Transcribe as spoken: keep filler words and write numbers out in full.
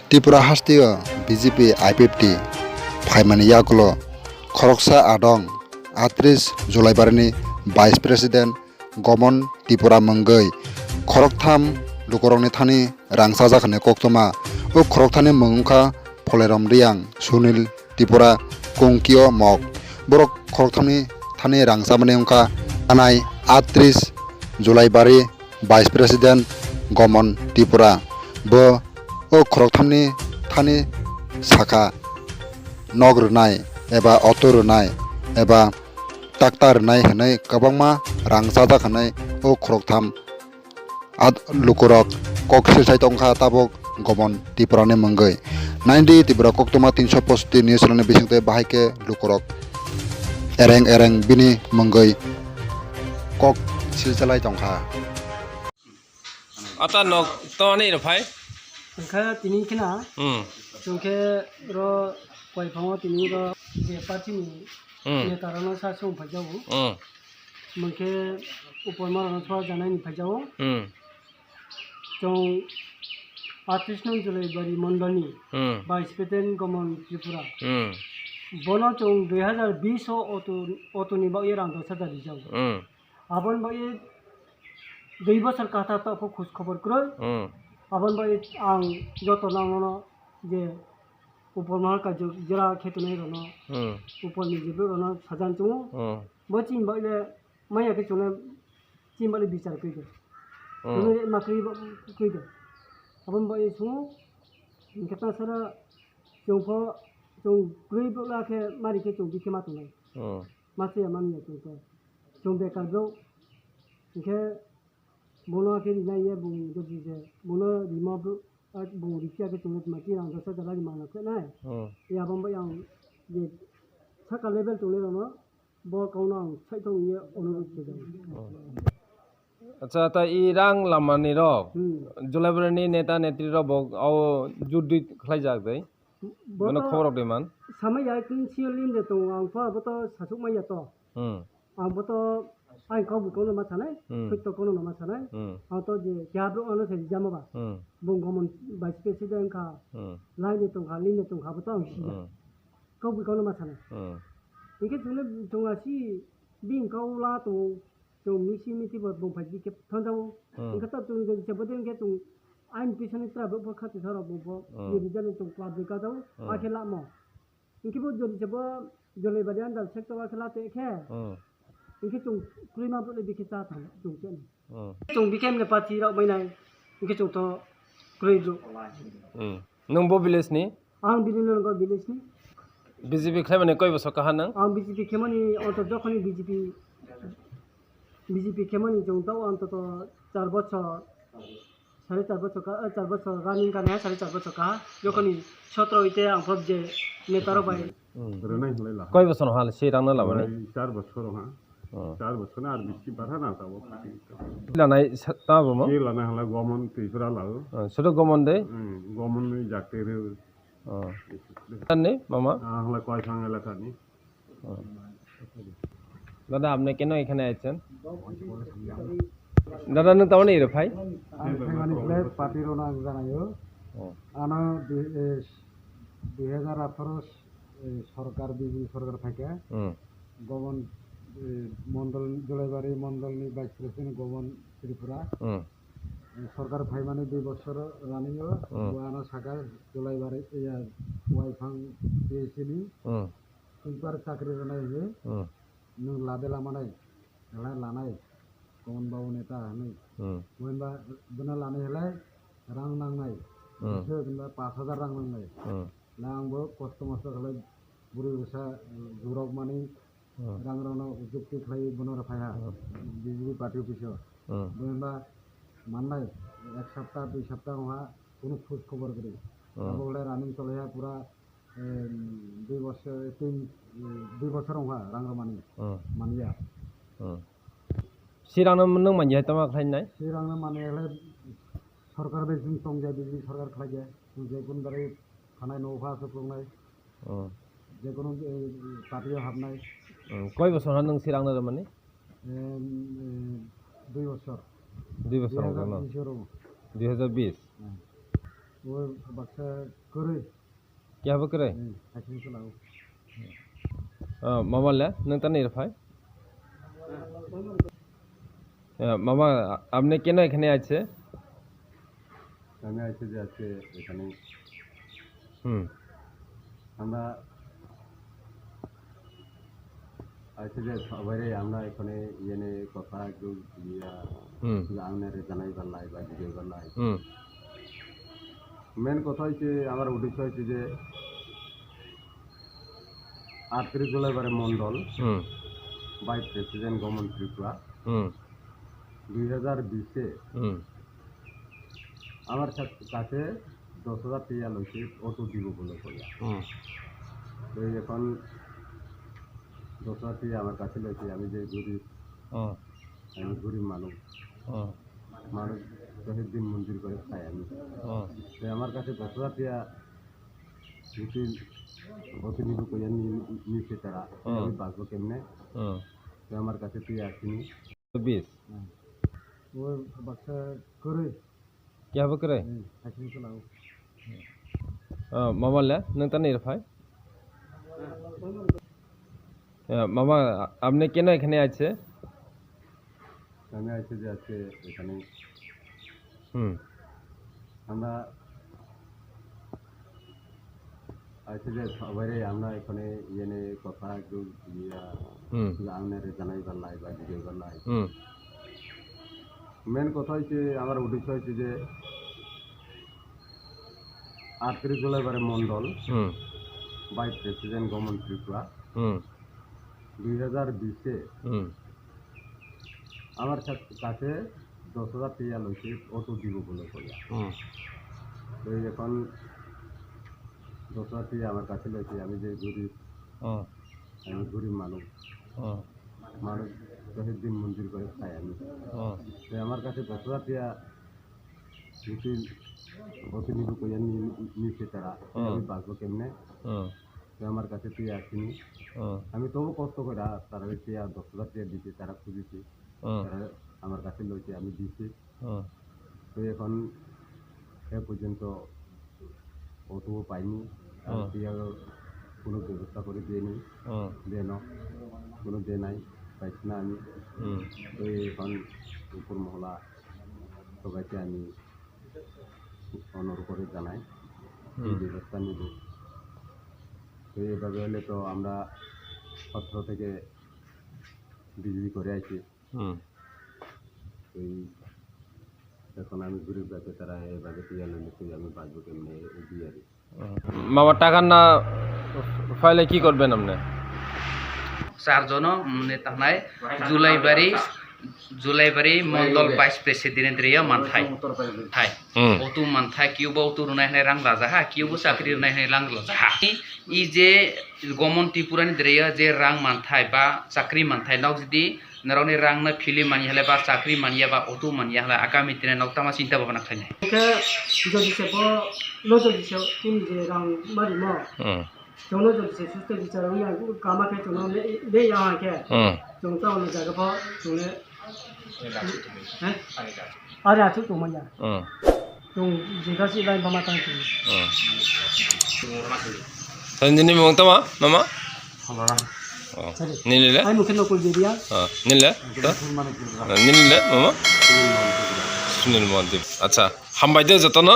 Tripura hasteo B J P I P F T phaimani yagulo khoroksa adong atris Julaibarini Vice President Gomon Tripura mungwi khoroktham lukurokni thani rang chajak hwnwi koktwma. O khorokthamni mung wngkha Pholerom Riyang, Sunil Tripura, Kungkio Mok. Borok khorokthamni thani rang chamani wngkha anai atris Julaibari Vice President Gomon Tripura. Bo o khorokthamni thani sakha nok rwnai eba auto rwnai eba takta rwnai hwnwi kwbangma rang chajak hwnwi o khoroktham at lukurok kok silsai tongkha tabuk Gomon Tripurani mungwi. Naidi Tripura koktwma tinsho posti news channelni bisingtwi bahai khe lukurok ereng ereng bini mungwi kok silchalai tongkha. Ata nok to ani rw phai? Hwnkhe tini khna Hmm. chwng khe ro Koiphang o tini ro je party ni Hmm. neta rok no sa song phai jago. Hmm. Hwnkhe upor ma rok no swa janai ni phai jago. Hmm. Chwng atris nong Julaibari mondol ni Hmm. Vice President Gomon Tripura. Hmm. Bono chwng dui hazar bish o auto, auto ni bagwi rang dos hajar rijak. Hmm. Aboni bagwi dui bosor kwthar tongkha khoj khobor kwrwi. Hmm. Aboni bagwi ang joto no nono je upor mahal kaijo jera khe tongnai rokno Hmm. upor ni je borok rokno sajan chungo. Hmm. Bo chini bagwi le manya khe chwngno chini bagwi bichar kwrwi de. Hmm. Chwngno ma kwrwi bo kwrwi de. Aboni bagwi chungo hinkhe ta sara chwng pho chwng kwrwi bwla khe mari khe chwng bikhe ma tongnai. Hmm. Ma se ya mani ya chwng to. Chwng bekar bro. Hinkhe bono khe rinai ye bung doji je. Bono rima bro. Bung rikya khe chwng ma ti rang dosa jala rima na khe nai. Hmm. Ya bang ba yang je saka level tongnai rokno bo kauno ang saithong ye onurudh khe jang. Hmm. Acha, ta i rang lamani rok, Hmm. Julaibari ni neta netri rok bo o juddi khlai jak dai. Bono Boto khobor rok de man. Samai ya kin siyo lim de tong ang pha boto sasuk mai ya to. Hmm. Ang boto ai kau bu kono ma sanai, Hmm. khoi to kono ma sanai. Hmm. Ang to je kya bro ano se jama ba. Hmm. Bung Gomon Vice President kha, Hmm. lai de tong kha, lim de tong kha boto ang si ya. Hmm. Kau bu kono ma sanai. Hmm. Hinkhe chwngno chwng asi bini kau la tong Chwng misi misi bo bung phai bikhe thangjao. Hmm. Hinkhe to chwng jodi se bodei hinkhe chwng ain pisani tra bo kha tisa rok bo bo Hmm. ye rijani chwng public ka jao. Hmm. Akhe lamo. Hinkhe bo jodi se bo Jolaibari under sector akhe late khe. Hmm. Hinkhe chwng kwrwi ma bole bikhe cha thang chwng chani. Hmm. Chwng bikhe mle party rok mainai. Hinkhe chwng to kwrwi bro. Hmm. Nwng bo village ni? Ang Birinanagar village ni. B J P khlaimani koi bosor kaha nwng? Ang B J P khaimani onto jokhoni B J P, B J P khaimani chwng tao ontoto char bochor, sare char bochor ka, eh, char bochor running kani ha, sare char bochor kaha. Jokhoni sotro ite ang phob je neta rok bai. Hmm. Rwnai hwnlai la. Koi bosor hal se rang na labani? Char bochor ha. Hmm. Char bochor na ar bisti barha na tabo. Lanai sa-, tabo mo? Ke lanai hala Gomon Tripura lao. Hmm, soto Gomon de? Hmm, Gomon ni jakte re. Hmm. Ani, mama? Ah, hala Koiphang elaka ni. Hmm. দাদা, আপনি কেন এখানে আছেন? দাদা, nwng tamani ero phai? Ang phaimani khlai party rok no ang janaio. Hmm. Ano dui, eh, dui hajar atharo, eh, sorkar, B J P sorkar phaikha. Hmm. Gomon, eh, Mondol, Jolaibari Mondol ni Vice President Gomon Tripura. Hmm. Eh, sorkar phaimani dui bosor running o, Hmm. bo ano saka Jolaibari, iya, Waifang P S C ni Hmm. sweeper chakri rwnai hwnwi Hmm. nwng lade lamanai, hala lanai, Gomon Babu neta hwnwi. Hmm. Bo hinba bono lanai halai rang nangnai. Hmm. Bwswk hinba pash hajar rang nangnai. Hmm. Lang bo kosto mosto khalai bwrwi bwsa, eh, jurok mani Hmm. rang rokno jukti khlai bono rw phaiha Hmm. B J P party office o. Hmm. Bo hinba mannai ek sapta dui sapta wngha kunu khoj khobor kwrwi. Hmm. Abo hwlai running cholaiha pura, em, dui bosor, tin, eh, dui bosor wngha rang rwmani. Hmm. Manya. Hmm. Sirang no nwng manya hai tama khlai nai? Sirang no manya khlai sorkar bai chwng tong ja, B J P sorkar khlai ja. Chwng je kun barai Thanai no pha aswk rwnai. Oh. Je kono, eh, party o hapnai. Hmm, koi bosor ha nwng sirang no rwmani? Em, eh, dui bosor. Dui bosor wngkha no? Dui hajar bish o rw. Dui hajar bish? Hmm. Obo baksa kwrwi. Kiyabo kwrwi? Hmm, hakhe wngkha na o. Ah, mama le, nwng tani rw phai? Ah, mama, আপনি কেন এখানে আছে? আমি আছি যে আজকে এখানে। হুম। আমরা আছি যে সবাইরে আমরা এখানে ইয়ে নিয়ে কথা একটু ইয়া, হুম। আপনারে জানাই পারলাই বা বুঝাই পারলাই। হুম। মেইন কথা হচ্ছে, আমার উদ্দেশ্য হচ্ছে যে আটত্রিশ জুলাই বারে মন্ডল, হুম। ভাইস প্রেসিডেন্ট গমন ত্রিপুরা, হুম। দুই হাজার বিশে হুম। আমার কাছ-, কাছে দশ হাজার টিয়া লইছে, অটো দিব বলে কইয়া। হুম। তো এখন দশ হাজার টিয়া আমার কাছে লইছে, আমি যে গরিব, হুম। আমি গরিব মানুষ। হুম। মানুষ শহীদ দিন মন্দির করে খাই আমি। হুম। তো আমার কাছে দশ হাজার টিয়া যদি অটো দিব কইয়া নি-, নিছে তারা, হুম। আমি বাঁচবো কেমনে? হুম। তো আমার কাছে টিয়া আসেনি। চব্বিশ। হুম। ও বাক্সা করে। Kiyabo kwrwi? Hmm, hakhe wngkha na o. Ah, mama le, nwng tani rw phai? Ah, mama, আপনি কেন এখানে আছে? আমি আছি যে আজকে এখানে। হুম। আমরা আছি যে সবাইরে আমরা এখানে ইয়ে নিয়ে কথা একটু ইয়া, হুম। আপনারে জানাই পারলাই বা বুঝাই পারলাই। হুম। মেইন কথা হচ্ছে, আমার উদ্দেশ্য হচ্ছে যে আটত্রিশ জুলাই বারে মন্ডল, হুম। ভাইস প্রেসিডেন্ট গমন ত্রিপুরা, হুম। দুই হাজার বিশে হুম। আমার কাছ-, কাছে দশ হাজার টিয়া লইছে, অটো দিব বলে কইয়া। হুম। তো এখন দশ হাজার টিয়া আমার কাছে লইছে, আমি যে গরিব, হুম। আমি গরিব মানুষ। হুম। মানুষ শহীদ দিন মন্দির করে খাই আমি। হুম। তো আমার কাছে দশ হাজার টিয়া যদি অটো দিব কইয়া নি-, নিছে তারা, হুম। আমি বাঁচবো কেমনে? হুম। তো আমার কাছে টিয়া আসেনি। হুম। আমি তবু কষ্ট করে তারা টিয়া দশ হাজার টিয়া দিছে, তারা খুঁজেছে। হুম। তারা আমার কাছে লইছে, আমি দিছি। হুম। তো এখন এ পর্যন্ত অটোও পাইনি, আর হুম। টিয়ারও কোনো ব্যবস্থা করে দেয়নি, হুম। দেন, কোনো দেয় নাই, পাইছি না আমি। হুম। তো এখন উপর মহলা সবাইকে আমি অনুরোধ করে জানাই, এই হুম। ব্যবস্থা নিব। তো এইভাবে হলে তো আমরা সতেরো থেকে বিজেপি করে আছি। হুম। এই এখন আমি ঘুরে বেড়াতে তারা এভাবে তো ইয়া নিলে তো আমি বাঁচবো কেমনে? এই দিয়ে আর কি। হুম। মামা, টাকা না পাইলে কি করবেন আপনি? চারজন, উম, নেতা নাই। জুলাইবাড়ি, জুলাইবাড়ি মন্ডল ভাইস প্রেসিডেন্ট রেও মানথাই। থাই। হুম। অতু মানথাই, কিউবা অতু রুনাই হনাই রাং রাজা হা, কিউবা চাকরি রুনাই হনাই রাং রাজা হা। ই যে গমন ত্রিপুরানি রেও যে রাং মানথাই বা চাকরি মানথাই, nok jodi norokni rang no philwi manya hwlai ba chakri manya ba auto manya hwlai agami dine nok tama chinta bhabana khlainai. Hwnkhe jodi se bo no jodi se chini je rang ma rimo, Hmm. chwngno jodi se suste bichar wngya kama khe chwngno le, le ya hwnkhe Hmm. chwng ta ono jaga pho chwngno, he? Are aswk tongmanya. Hmm. Chwng jega si line bama tang chwng. Hmm. Tei nini mung tama, mama? Halaram. Oh. Sorry. Nini le? Ai mung khe nokol je dia. Ah, nini le? Nini le, mama? Sunil Mohan Tripura. Acha, hambai de jotono.